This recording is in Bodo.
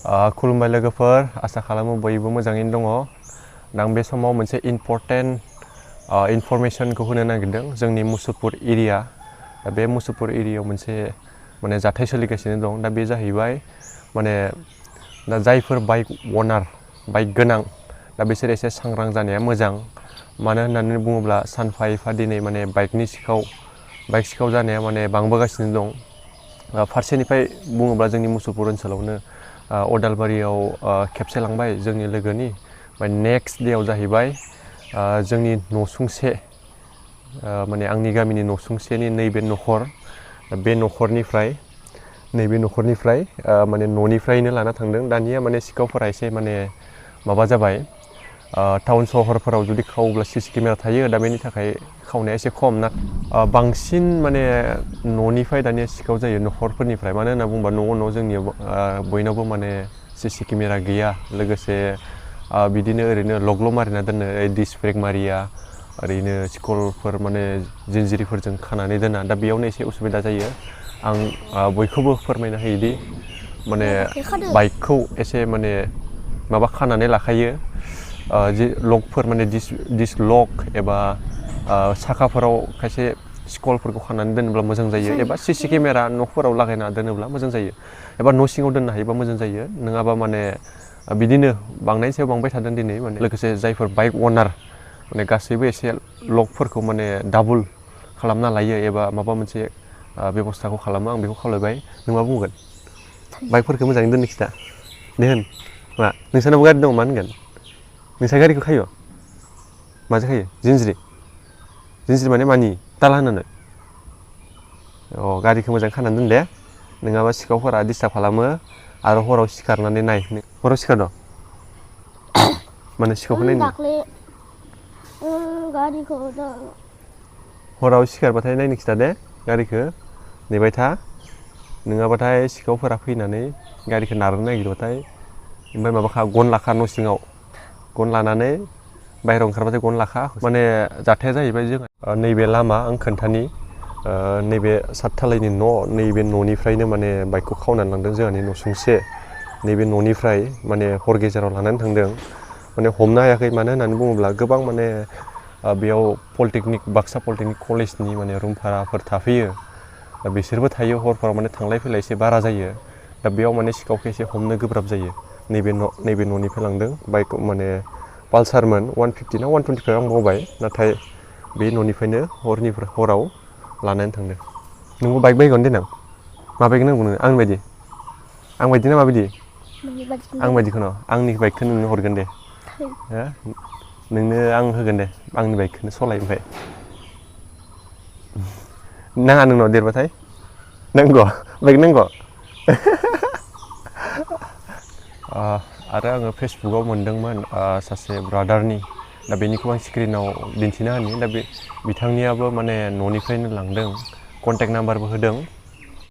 खुलुमबाय लोगोफोर आसा खालामो बयबो मोजाङैनो दङ आं बे समाव मोनसे इम्पर्टेन्ट इनफरमेशनखौ होनो नागिरदों जोंनि मुसुलपुर एरिया बे मुसुलपुर एरियायाव मोनसे माने जाथाय सोलिगासिनो दं दा बे जाहैबाय माने दा जायफोर बाइक अनार बाइक गोनां दा बिसोर एसे सांग्रां जानाया मोजां मानो होननानै बुङोब्ला सानफा एफा दिनै माने बाइक सिखाव जानाया माने बांबोगासिनो दं फारसेनिफ्राय बुङोब्ला जोंनि मुसुलपुर ओनसोलावनो अदालबारियाव खेबसे लांबाय जोंनि लोगोनि नेक्स्ट डेआव जाहैबाय जोंनि नसुंसे माने आंनि गामिनि नसुंसेनि नैबे नखरनिफ्राय माने न'निफ्रायनो लाना थांदों दानिया माने सिखावफोरा एसे माने माबा जाबाय टाउन सहरफोराव जुदि खावोब्ला सीसी केमेरा थायो दा बेनि थाखाय खावनाया एसे खम ना बांसिन माने न'निफ्राय दानिया सिखाव जायो नखरफोरनिफ्राय मानो होनना बुङोबा न' जोंनियाव बयनावबो माने सीसी केमेरा गैया लोगोसे बिदिनो ओरैनो लग्ल' मारिना दोनो डिसब्रेक मारिया ओरैनो स्कुलफोर माने जिनजिरिफोरजों खानानै दोना दा बेयावनो एसे उसुबिदा जायो आं बयखौबो फोरमायना होयोदि माने बाइकखौ एसे माने माबा खानानै लाखायो जि लकफोर माने डिस लक एबा साखाफोराव खायसे स्कलफोरखौ खानानै दोनोब्ला मोजां जायो एबा सीसी केमेरा न'फोराव लागायना दोनोब्ला मोजां जायो एबा न' सिङाव दोननो हायोबा मोजां जायो नङाबा माने बिदिनो बांनायनि सायाव बांबाय थादों दिनै माने लोगोसे जायफोर बाइक अनार माने गासैबो एसे लकफोरखौ माने डाबल खालामना लायो एबा माबा मोनसे बेबस्थाखौ खालामो आं बेखौ खावलायबाय नों मा बुंगोन बाइकफोरखौ मोजाङै दोननो खिथा दे होन मा नोंसानावबो गारि दं मा होनगोन नोंसा गारिखौ खायो माजों खायो जिन्ज्रि माने मानि ताला होनानै गारिखौ मोजां खानानै दोन दे नङाबा सिखावफोरा डिस्टार्ब खालामो आरो हराव सिखारनानै नाय हराव सिखारद' माने सिखावखौ नायनो हराव सिखारबाथाय नायनो खिथा दे गारिखौ नेबाय था नङाबाथाय सिखावफोरा फैनानै गारिखौ नारनो नागिरबाथाय ओमफ्राय माबाखा गन लाखा न' सिङाव गन लानानै बाहेरायाव ओंखारबाथाय गन लाखा माने जाथाया जाहैबाय जों नैबे लामा आं खोन्थानि नैबे सातथालायनि नैबे न'निफ्रायनो माने बाइकखौ खावनानै लांदों जोंहानि न'सुंसे नैबे न'निफ्राय माने हर गेजेराव लानानै थांदों माने हमनो हायाखै मानो होननानै बुङोब्ला गोबां माने बेयाव बाक्सा पलिटेकनिक कलेजनि माने रुम भाराफोर थाफैयो बिसोरबो थायो हरफोराव माने थांलाय फैलाय एसे बारा जायो दा बेयाव माने सिखावखौ एसे हमनो गोब्राब जायो नैबे न'निफ्राय लांदों बाइक माने पालसारमोन 150 ना 125 आं बावबाय नाथाय बे न'निफ्रायनो हराव लानानै थांदों नोंबो बाइक बायगोन देनां मा बाइक नांगौ नोंनो आं बायदि ना माबायदि आं बायदिखौनो आंनि बाइकखौ नोंनो हरगोन दे नोंनो आं होगोन दे आंनि बाइकखौनो सलाय ओमफ्राय नाङा नोंनाव देरबाथाय नांगौ बाइक नांगौ आरो आङो फेसबुकआव मोनदोंमोन सासे ब्रादारनि दा बेनिखौ आं स्क्रिनाव दिन्थिना होनि दा बे बिथांनियाबो माने न'निफ्रायनो लांदों कन्टेक्ट नाम्बारबो होदों